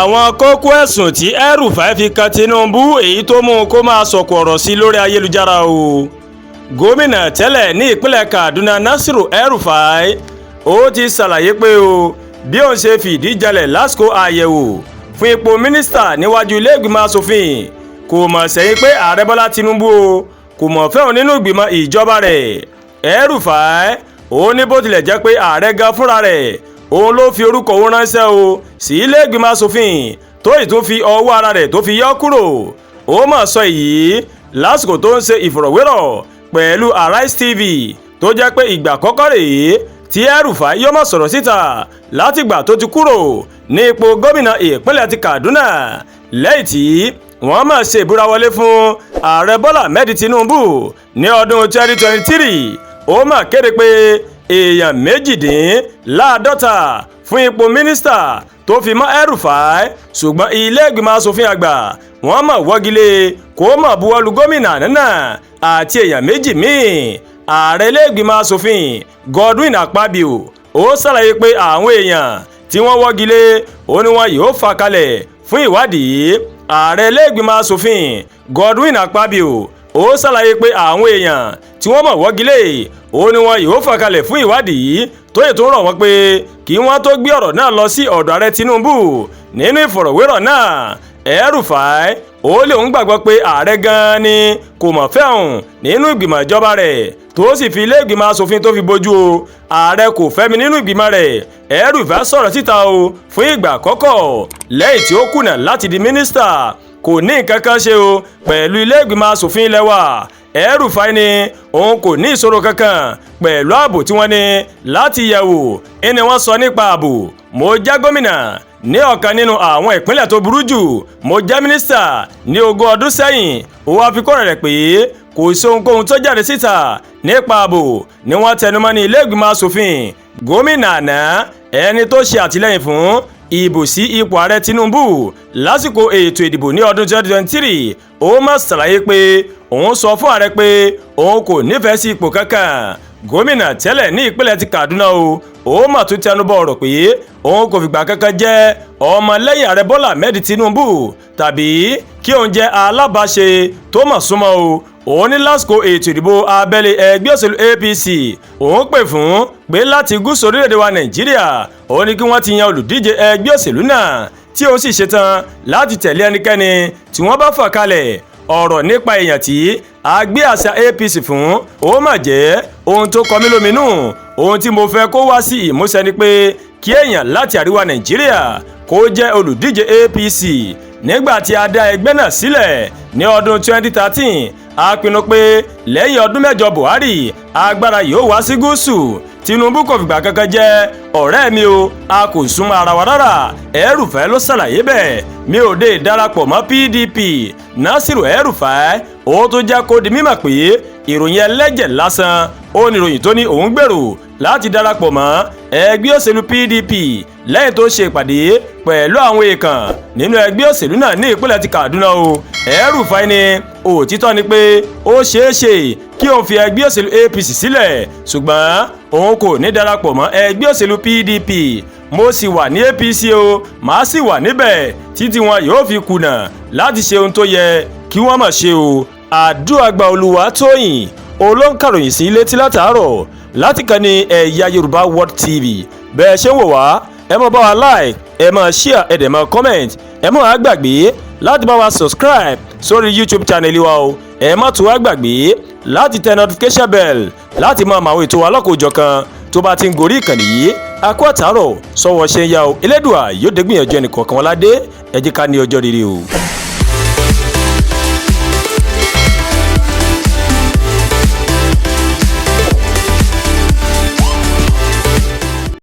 Àwọn kókó ẹ̀sùn tí El-Rufai fi kan Tinubu, èyí tó mú kó máa sọ̀kò ọ̀rọ̀ sí lórí ayélujára o. Gómìnà tẹ́lẹ̀ ní ìpínlẹ̀ Kaduna, Nasiru El-Rufai, ó ti ṣàlàyé pé o bí òun ṣe fìdí jalẹ̀ lásìkò àyẹ̀wò fún ipò mínísítà níwájú ilé ìgbìmọ̀ asòfin kò mọ̀ sẹ́yìn pé Ààrẹ Bọ́lá Tinubu o kò mọ̀ fẹ́ òun nínú ìgbìmọ̀ ìjọba rẹ̀. El-Rufai ó ní bó tilẹ̀ jẹ́ pé ààrẹ gan fúnra rẹ̀ òun ló fi orúkọ òun ránṣẹ́ o sí ilé ìgbìmọ̀ asòfin, tó ì tún fi ọwọ́ ara rẹ̀ tó fi yọ kúrò. Ó mà sọ èyí lásìkò tó ń ṣe ìfọ̀rọ̀wérọ̀ pẹ̀lú Arise TV, tó jẹ́ pé ìgbà àkọ́kọ́ rèé tí El-Rufai yóò máa sọ̀rọ̀ síta látìgbà tó ti kúrò ní ipò gómìnà ìpínlẹ̀ ti Kaduna, lẹ́yìn tí wọ́n máa ṣe ìbúra wọlé fún Ààrẹ Bọ́lá Ahmed Tinubu ní ọdún 2023. Ó mà kéde pé èèyàn 48 fún ipò mínísítà tó fi mọ́ El-Rufai, ṣùgbọ́n ilé ìgbìmọ̀ asòfin àgbà wọ́n mọ̀ wọ́gilé kó mọ̀ buwọ́lu gómìnà náà àti èèyàn 2 míì. Ààrẹ ilé ìgbìmọ̀ asòfin Godwin Akpabio ó ṣàlàyé pé àwọn èèyàn tí wọ́n wọ́gilé ó ní wọn yóò fà kalẹ̀ fún ìwádìí. Ààrẹ ilé ìgbìmọ̀ asòfin Godwin Akpabio ó ṣàlàyé pé àwọn èèyàn tí wọ́n mọ̀ wọ́gilé ó ní wọn yóò fà kalẹ̀ fún ìwádìí, tó yẹ tó rọ̀ wọ́n pé kí wọ́n tó gbé ọ̀rọ̀ náà lọ sí ọ̀dọ̀ Ààrẹ Tinubu. Nínú ìfọ̀rọ̀wérọ̀ náà, El-Rufai ó lè ń gbàgbọ́ pé ààrẹ gan-an ni kò mọ̀ fẹ́ òun nínú ìgbìmọ̀ ìjọba rẹ̀, tó sì fi ilé ìgbìmọ̀ asòfin tó fi bójú o. Ààrẹ kò fẹ́ mi nínú ìgbìmọ̀ rẹ̀. El-Rufai sọ̀rọ̀ síta o fún ìgbà àkọ́kọ́ lẹ́yìn tí ó kùnà láti di mínísítà kò ní nǹkan kan ṣe o pẹ̀lú ilé ìgbìmọ̀ asòfin ilé wa. El-Rufai ní òun kò ní ìṣòro kankan pẹ̀lú ààbò tí wọ́n ní láti yẹ̀wò. Ẹni wọ́n sọ nípa ààbò, mo jẹ́ gómìnà ní ọ̀kan nínú àwọn ìpínlẹ̀ tó burú jù, mo jẹ́ mínísítà ní 20 ọdún sẹ́yìn. Ó wá fi kọ́ rẹ̀ pé kò sí ohunkóhun tó jáde síta nípa ààbò ni wọ́n tẹnumọ́ ní ilé ìgbìmọ̀ asòfin. Gómìnà àná, ẹni tó ṣe àtìlẹ́yìn fún ìbò sí ipò ààrẹ Tinubu lásìkò ètò ìdìbò ní ọdún 2023, ó má ṣàlàyé pé òun sọ fún ààrẹ pé òun kò nífẹ̀ẹ́ sí ipò kankan. Gómìnà tẹ́lẹ̀ ní ìpínlẹ̀ ti Kaduna o, ó mà tún tẹnubọ̀ ọ̀rọ̀ pé òun kò fìgbà kankan jẹ́ ọmọlẹ́yìn Ààrẹ Bọ́lá Ahmed Tinubu tàbí kí òun jẹ́ alábàáṣe tó mọ̀ súnmọ́ o. Òun ní lásìkò ètò ìdìbò abẹ́lé ẹgbẹ́ òṣèlú APC, òun pè fún pé láti gúúsù orílẹ̀-èdè wa Nàìjíríà òun ní kí wọ́n ti yan olùdíje ẹgbẹ́ òṣèlú náà, tí òun sì ṣetán láti tẹ̀lé ẹnikẹ́ni tí wọ́n bá fà kalẹ̀. Ọ̀rọ̀ nípa èèyàn tí a gbé àṣà APC fún ó mà jẹ́ ohun tó kọ mí lóminú. Ohun tí mo fẹ́ kó wá sí ìmúṣẹ ni pé kí èèyàn láti àríwá Nàìjíríà kó jẹ́ olùdíje APC. Nígbà tí a dá ẹgbẹ́ náà sílẹ̀ ní ọdún 2013, a pinnu pé lẹ́yìn ọdún 8 Buhari, agbára yóò wá sí gúúsù. Tinubu kò fìgbà kankan jẹ́ ọ̀rẹ́ mi o, a kò súnmọ́ ara wa rárá. El-Rufai ló ṣàlàyé bẹ́ẹ̀. Mi ò dé darapọ̀ mọ́ PDP. Nasiru El-Rufai ó tún jẹ́ kó di mímọ̀ pé ìròyìn ẹlẹ́jẹ̀ lásán ó ní ìròyìn tó ní òun gbèrò láti darapọ̀ mọ́ ẹgbẹ́ òṣèlú PDP lẹ́yìn tó ṣe ìpàdé pẹ̀lú àwọn èèkàn nínú ẹgbẹ́ òṣèlú náà ní ìpínlẹ̀ ti Kaduna o. El-Rufai ní òtítọ́ ni pé ó ṣeé ṣe kí òun fi ẹgbẹ́ òṣèlú APC sílẹ̀, ṣùgbọ́n òun kò ní darapọ̀ mọ́ ẹgbẹ́ òṣèlú PDP. Mo sì wà ní APC o, màá sì wà níbẹ̀ títí wọn yóò fi kùnà láti ṣe ohun tó yẹ kí wọ́n mọ̀ ṣe o. Àdúràgbà Olùwàtòyìn olóńkàròyìn sí létí látàárọ̀ láti kàn ní Ẹ̀yà Yorùbá World TV. Bẹ́ẹ̀ ṣe ń wò wá, ẹ máa bá wa like, ẹ máa share, ẹ dẹ̀ máa comment. Ẹ má wá gbàgbé láti bá wa subscribe sórí YouTube channel wa o. Ẹ má tún wá gbàgbé láti tẹ notification bell láti máa mọ àwọn ètò wa lọ́kọ̀ọ́jọ̀kan tó bá ti ń gorí ìkànnì yìí. Akó àtàárọ̀ sọ́wọ́ ṣe ń yá o. Elédùà yóò dé gbìyànjú ẹnì kọ̀ọ̀kan wọn ládé. Ẹ jẹ́ ká ní ọjọ́ rere o.